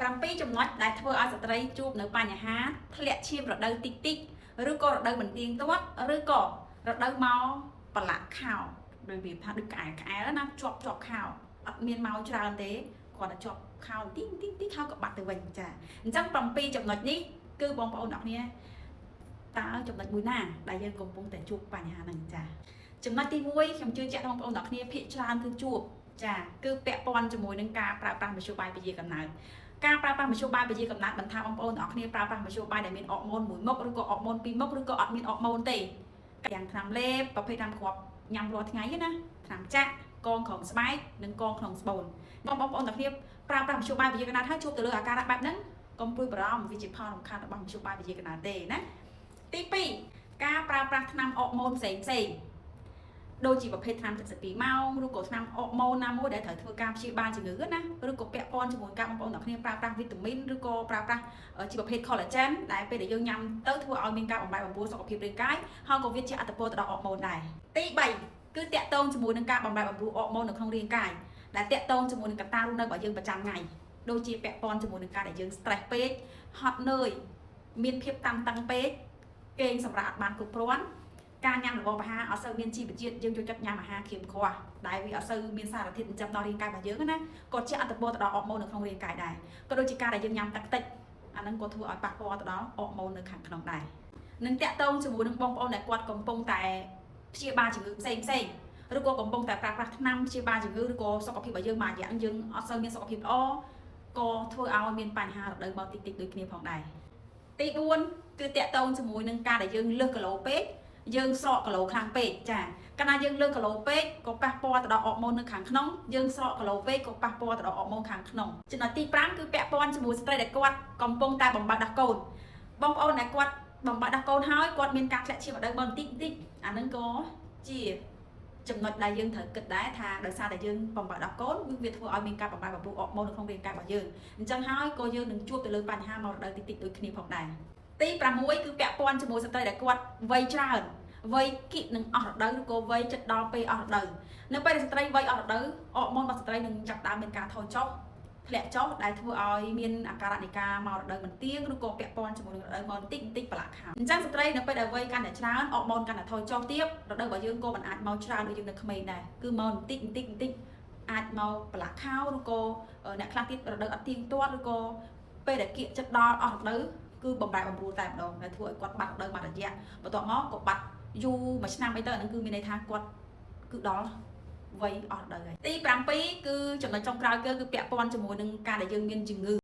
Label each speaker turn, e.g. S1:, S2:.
S1: 7ចំណុចដែលធ្វើឲ្យស្ត្រីជួបនៅបញ្ហាធ្លាក់ឈាមរដូវតិចតិចឬក៏រដូវមិនទៀងទាត់ឬក៏រដូវមកប្រឡាក់ខោដោយវាថាដូចក្អែលក្អែលណាជាប់ជាប់ខោអត់មានមកច្រើនទេគ្រាន់តែជាប់ខោតិចតិចតិចខោក៏បាត់ទៅវិញចាអញ្ចឹង7ចំណុចនេះគឺបងប្អូនអរគ្នាតើចំណុចមួយណាដែលយើងកំពុងតែជួបបញ្ហាហ្នឹងចាចំណុចទី1ខ្ញុំជឿជាក់ថាបងប្អូនអរគ្នាភាគច្រើនគឺជួបចាគឺពាក់ព័ន្ធជាមួយនឹងការប្រើប្រាស់មធ្យោបាយពជាកំណើតការប្រើប្រាស់មធ្យោបាយពជាកំណើតមិនថាបងប្អូនទាំងអស់គ្នាប្រើប្រាស់មធ្យោបាយដែលមានអរម៉ូនមួយមុខឬក៏អរម៉ូនពីរមុខឬក៏អត់មានអរម៉ូនទេយ៉ាងថ្នាំលេបប្រភេទថ្នាំគ្រាប់ញ៉ាំរាល់ថ្ងៃណាថ្នាំចាក់កងក្រោមស្បែកនិងកងក្នុងស្បូនបងប្អូនទាំងគ្នាប្រើប្រាស់មធ្យោបាយពជាកំណើតហើយជួបទៅលើអាការៈបែបហ្នឹងកុំព្រួយបារម្ភវាជាផលរំខានរបស់មធ្យោបាយពជាកំណើតទេណាទី2ការប្រើប្រាស់ថ្នាំអរម៉ូនផ្សេងផ្សេងដូចជាប្រភេទថ្នាំ72ម៉ោងឬក៏ថ្នាំអរម៉ូនណាមួយដែលត្រូវធ្វើការព្យាបាលជំងឺណាឬក៏ពាក់ព័ន្ធជាមួយការបងប្អូនទាំងគ្នាប្រើប្រាស់វីតាមីនឬក៏ប្រើប្រាស់ជាប្រភេទ collagen ដែលពេលដែលយើងញ៉ាំទៅធ្វើឲ្យមានការបំបែកបំពួលសុខភាពរាងកាយហើយក៏វាជាឥទ្ធិពលទៅដល់អរម៉ូនដែរទី3គឺតាក់ទងជាមួយនឹងការបំបែកបំពួលអរម៉ូននៅក្នុងរាងកាយដែលតាក់ទងជាមួយនឹងកត្តារស់នៅរបស់យើងប្រចាំថ្ងៃដូចជាពាក់ព័ន្ធជាមួយនឹងការដែលយើង stress ពេកហត់នឿយមានភាពតានតឹងពេកគេងសម្រាកអត់បានគ្រប់គ្រាន់ការញ៉ាំរបបអាហារអត់សូវមានជីវជាតិយើងចូលចិត្តញ៉ាំអាហារក្រៀមគ្រាស់ដែលវាអត់សូវមានសារធាតុចិញ្ចឹមដល់រាងកាយរបស់យើងណាក៏ជាឥទ្ធិពលទៅដល់អរម៉ូននៅក្នុងរាងកាយដែរក៏ដូចជាការដែលយើងញ៉ាំទឹកតិចអាហ្នឹងក៏ធ្វើឲ្យប៉ះពាល់ទៅដល់អរម៉ូននៅខាងក្នុងដែរនឹងតាក់ទងជាមួយនឹងបងប្អូនដែលគាត់កំពុងតែព្យាបាលជំងឺផ្សេងផ្សេងឬក៏កំពុងតែប្រើប្រាស់ថ្នាំព្យាបាលជំងឺឬក៏សុខភាពរបស់យើងមួយយ៉ាងយើងអត់សូវមានសុខភាពល្អក៏ធ្វើឲ្យមានបញ្ហារដូវមកតិចតិចដូចគ្នាផងដែរទី4គឺតាក់ទងជាមួយនឹងការដែលយើងលើសគីឡូពេកយើងស្រកគីឡូខ្លាំងពេកចាកាលណាយើងលើសគីឡូពេកក៏ប៉ះពាល់ទៅដល់អរម៉ូននៅខាងក្នុងយើងស្រកគីឡូពេកក៏ប៉ះពាល់ទៅដល់អរម៉ូនខាងក្នុងចំណុចទី5គឺពាក់ព័ន្ធជាមួយស្ត្រីដែលគាត់កំពុងតែបំបៅដោះកូនបងប្អូនដែលគាត់បំបៅដោះកូនហើយគាត់មានការធ្លាក់ឈាមរដូវមកបន្តិចបន្តិចអាហ្នឹងក៏ជាចំណុចដែលយើងត្រូវគិតដែរថាដោយសារតែយើងបំបៅដោះកូនវាធ្វើឲ្យមានការបំបែកបំពុះអរម៉ូននៅក្នុងរាងកាយរបស់យើងអញ្ចឹងហើយក៏យើងនឹងជួបទៅលើបញ្ហាមករដូវតិចតិចដូចគ្នាផងដែរទី6គឺពាក់ព័ន្ធជាមួយស្ត្រីដែលគាត់វ័យច្រើនវ័យគិនឹងអស់រដូវឬក៏វ័យចិត្តដល់ពេលអស់រដូវនៅពេលដែលស្ត្រីវ័យអស់រដូវអរម៉ូនរបស់ស្ត្រីនឹងចាប់ដើមមានការថយចុះធ្លាក់ចុះដែលធ្វើឲ្យមានអាការៈនៃការមករដូវមិនទៀងឬក៏ពាក់ព័ន្ធជាមួយនឹងរដូវមកបន្តិចបន្តិចប្រឡាក់ខោអញ្ចឹងស្ត្រីនៅពេលដែលវ័យកាន់តែច្រើនអរម៉ូនកាន់តែថយចុះទៀតរដូវរបស់យើងក៏មិនអាចមកច្រើនដូចយើងនៅក្មេងដែរគឺមកបន្តិចបន្តិចបន្តិចអាចមកប្រឡាក់ខោឬក៏អ្នកខ្លះទៀតរដូវអត់ទៀងទាត់ឬក៏ពេលដែលគៀកចិត្តដល់អស់រដូវគឺបំរែបំរួលតែម្ដងដែលធ្វើឲ្យគាត់បាត់រដូវបាត់រយៈបន្ទាប់មកក៏បាត់យូរមួយឆ្នាំអីទៅអាហ្នឹងគឺមានន័យថាគាត់គឺដល់វ័យអស់រដូវហើយទី7គឺចំណុចចុងក្រោយគឺពាក់ព័ន្ធជាមួយនឹងការដែលយើងមានជំងឺ។